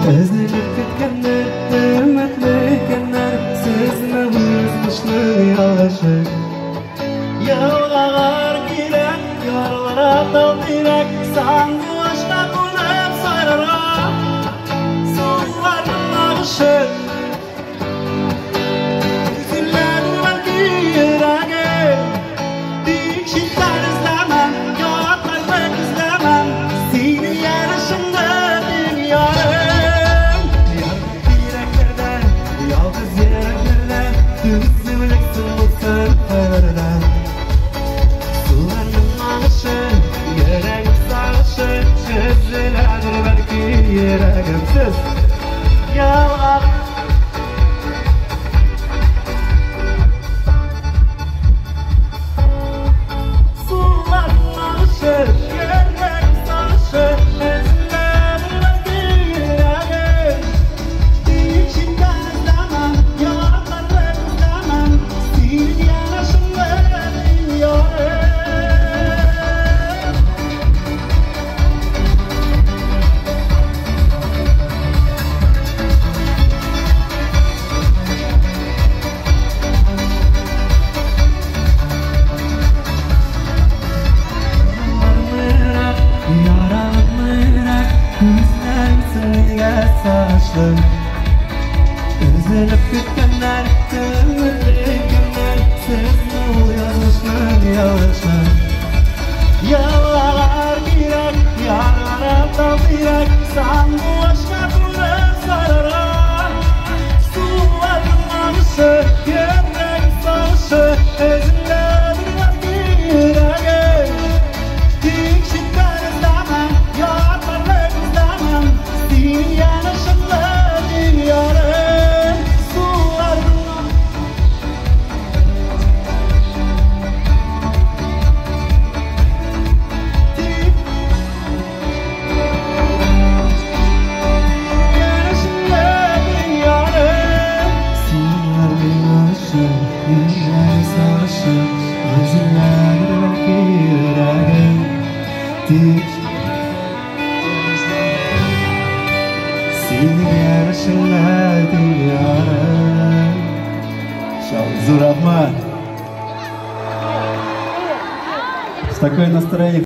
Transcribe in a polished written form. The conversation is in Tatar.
Өзелеп көткәннәр, өметле көннәр, сезне узмышны ялгышы. Елгалар кирәк, ярлара тал тирәк, сандугачка кунып сайрарга. Суларның агышы өзеләдер бәлки йөрәгем. Тик читтән эзләмәм, ятларлык эзләмәм, сине ярышымда тиң ярым. Ялгыз тирәкләрдә, ялгыз йөрәкләрдә, түземлек булсын кайларда. Суларның агышы, йөрәгем сагышы, өзеләдер бәлки йөрәгем. Сез ялгыз Суларның агышы, йөрәгем сагышы, өзеләдер бәлки йөрәгем. Тик читтән эзләмәм, ятларлык эзләмәм, синең янәшәңдә тиң ярым. Yaralanmayarak күзләрем нигә сагышлы. Өзелеп көткәннәр, өметле көннәр, сезне ул язмышның ялгышы. Елгалар кирәк, ярлара тал тирәк, сандугачка кунып сайрарга. Суларның агышы, йөрәгем сагышы, өзеләдер бәлки йөрәгем. Тик читтән эзләмәм, ятларлык эзләмәм, синең янәшәңдә тиң ярым. Суларның тик янәшәңдә тиң ярым. Суларның агышы, йөрәгем сагышы, өзеләдер бәлки йөрәгем. Тик синең янәшәңдә тиң ярым. Зур рәхмәт. Такое настроение.